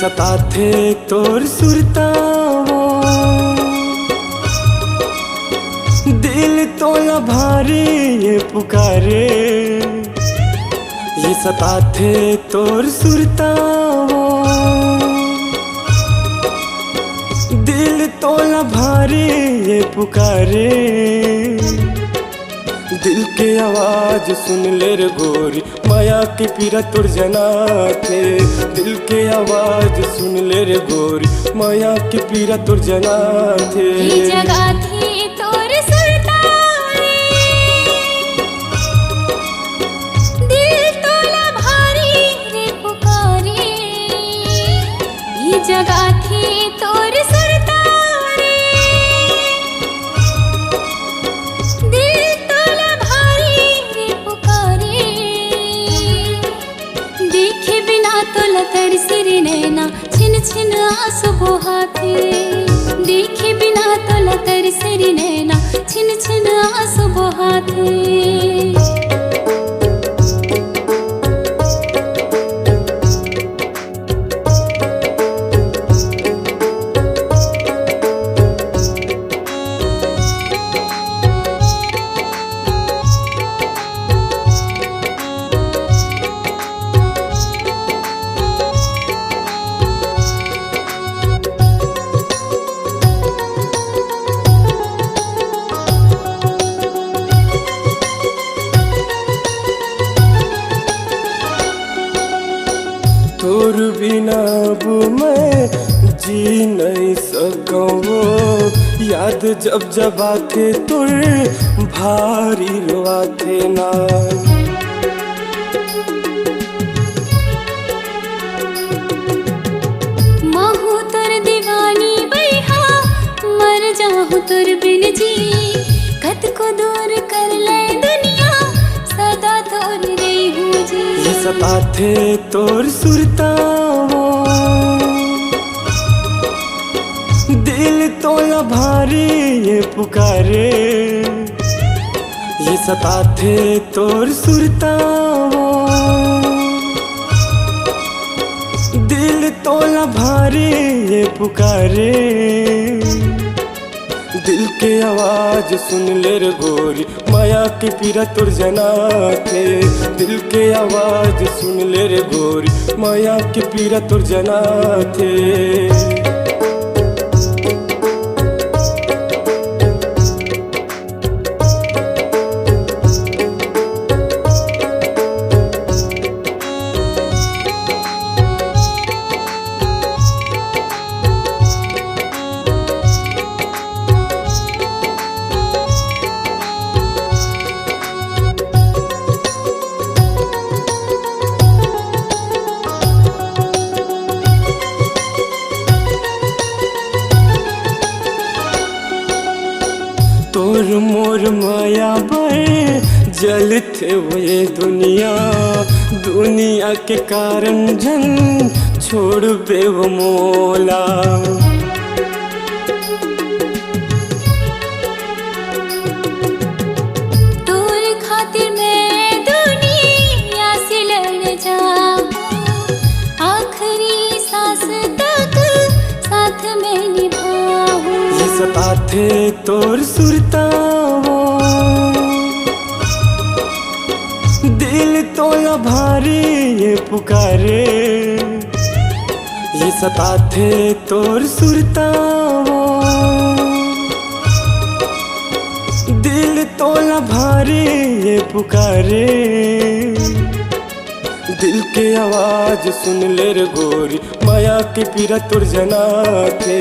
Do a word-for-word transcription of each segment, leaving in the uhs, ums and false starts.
सताथे तोर सुरता वो, दिल तोला भारी ये पुकारे। ये सताथे तोर सुरता वो, दिल तोला भारी ये पुकारे। दिल के आवाज सुन ले रे गोरी, मया के पीरा तोर जनाथे। दिल के आवाज सुन ले रे गोरी, मया के पीरा तोर जनाथे। ये जगाथे तोर सुरता रे, दिल तोला भारी रे पुकारे। ये जगाथे तोर सुरता रे, दिल तोला भारी रे पुकारे। देखे बिना तोला तरसे रे नैना, छिन छिन आंसू बोहाथे। देखे बिना तोला तरसे रे नैना, छिन छिन आंसू बोहाथे। तोर बिना अब मैं जी नहीं सकूं वो, याद जब जब आथे तोर भारी रोआथे ना। महू तोर दीवानी बइहा, मर जाहूं तोर बिन जी। कतको दूर कर ले दुनिया, सदा तोर रही हूँ जी। ये सताथे तोर सुरता वो, दिल तोला भारी ये पुकारे। ये सताथे तोर सुरता वो, दिल तोला भारी ये पुकारे। दिल के आवाज सुन ले रे गोरी, मया के पीरा तोर जनाथे। दिल के आवाज सुन ले रे गोरी, मया के पीरा तोर जनाथे। तोर मोर माया बर जलथे वो ये दुनिया, दुनिया के कारण झन छोड़बे वो मोला। तोर खातिर मैं दुनिया से लड़ जाऊं, आखिरी सांस तक साथ में निभाऊं। ये सताथे तोर सुरता वो, दिल तोला भारी ये पुकारे। ये सताथे तोर सुरता वो, दिल तोला भारी ये पुकारे। दिल के आवाज सुन ले रे गोरी, मया के पीरा तोर जनाथे।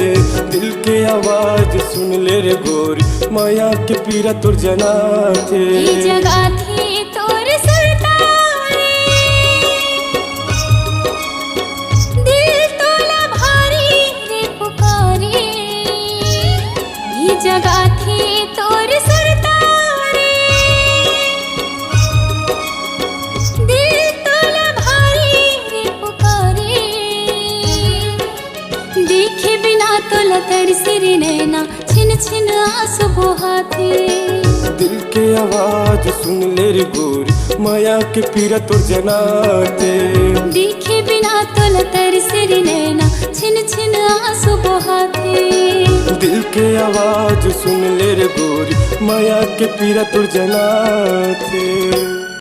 दिल के आवाज सुन ले रे गोरी, मया के पीरा तोर जनाथे। ये जगाथे तोर सुरता रे, दिल तोला भारी रे पुकारे। ये जगाथे तोर सुरता रे, दिल तोला भारी रे पुकारे। देखे बिना तोला तरसे रे नैना, छिन छिन आंसू बोहाथे। दिल के आवाज सुन ले रे गोरी, मया के पीरा तोर जनाथे। देखे बिना ना तोला तरसे रे नैना, छिन छिन आंसू बोहाथे। दिल के आवाज सुन ले रे गोरी, मया के पीरा तोर जनाथे।